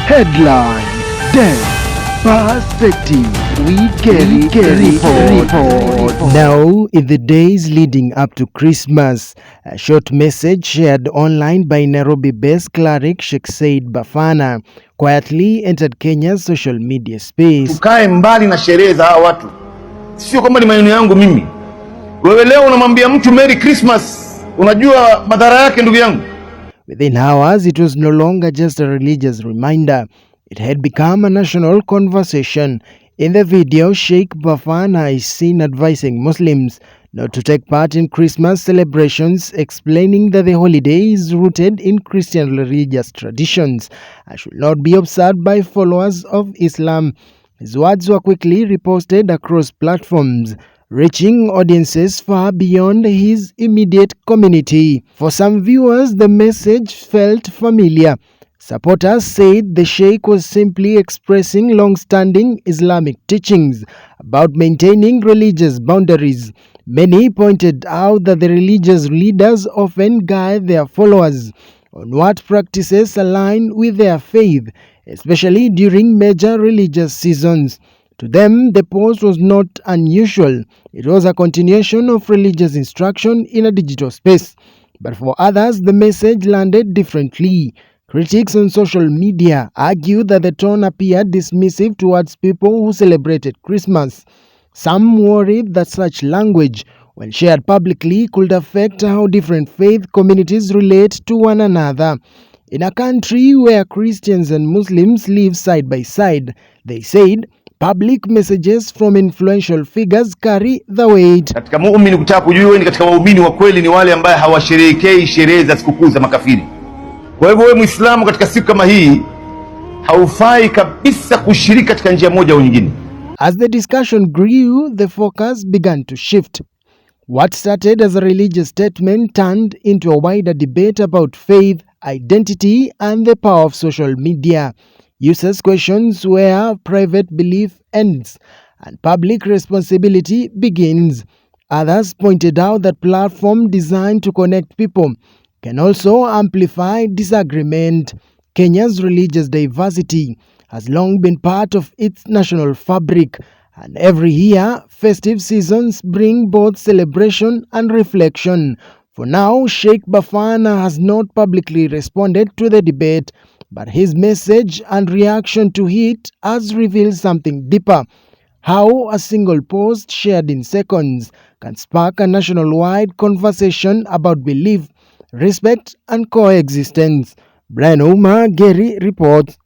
Headline: Death Perspective. We Gary report. Now, in the days leading up to Christmas, a short message shared online by Nairobi-based cleric Sheikh Said Bafana quietly entered Kenya's social media space. Tukae mbali na sherehe za hawa watu. Sio kama ni maneno yangu mimi. Wewe leo unamwambia mtu Merry Christmas, unajua madhara yake ndugu yangu. Within hours, it was no longer just a religious reminder. It had become a national conversation. In the video, Sheikh Bafana is seen advising Muslims not to take part in Christmas celebrations, explaining that the holiday is rooted in Christian religious traditions and should not be observed by followers of Islam. His words were quickly reposted across platforms, reaching audiences far beyond his immediate community. For some viewers, the message felt familiar. Supporters said the Sheikh was simply expressing long-standing Islamic teachings about maintaining religious boundaries. Many pointed out that the religious leaders often guide their followers on what practices align with their faith, especially during major religious seasons. To them, the post was not unusual. It was a continuation of religious instruction in a digital space. But for others, the message landed differently. Critics on social media argued that the tone appeared dismissive towards people who celebrated Christmas. Some worried that such language, when shared publicly, could affect how different faith communities relate to one another. In a country where Christians and Muslims live side by side, they said, public messages from influential figures carry the weight. Katika muumini kutaka kujua wewe ni katika waumini wa kweli ni wale ambao hawasherehekei sherehe za sikukuu za makafiri. Kwa hivyo wewe Muislamu katika siku kama hii haufai kabisa kushiriki katika njia moja au nyingine. As the discussion grew, the focus began to shift. What started as a religious statement turned into a wider debate about faith, identity, and the power of social media. Users' questions where private belief ends and public responsibility begins. Others pointed out that platforms designed to connect people can also amplify disagreement. Kenya's religious diversity has long been part of its national fabric, and every year, festive seasons bring both celebration and reflection. For now, Sheikh Bafana has not publicly responded to the debate, but his message and reaction to it has revealed something deeper. How a single post shared in seconds can spark a national-wide conversation about belief, respect, and coexistence. Brian Ouma, Gary reports.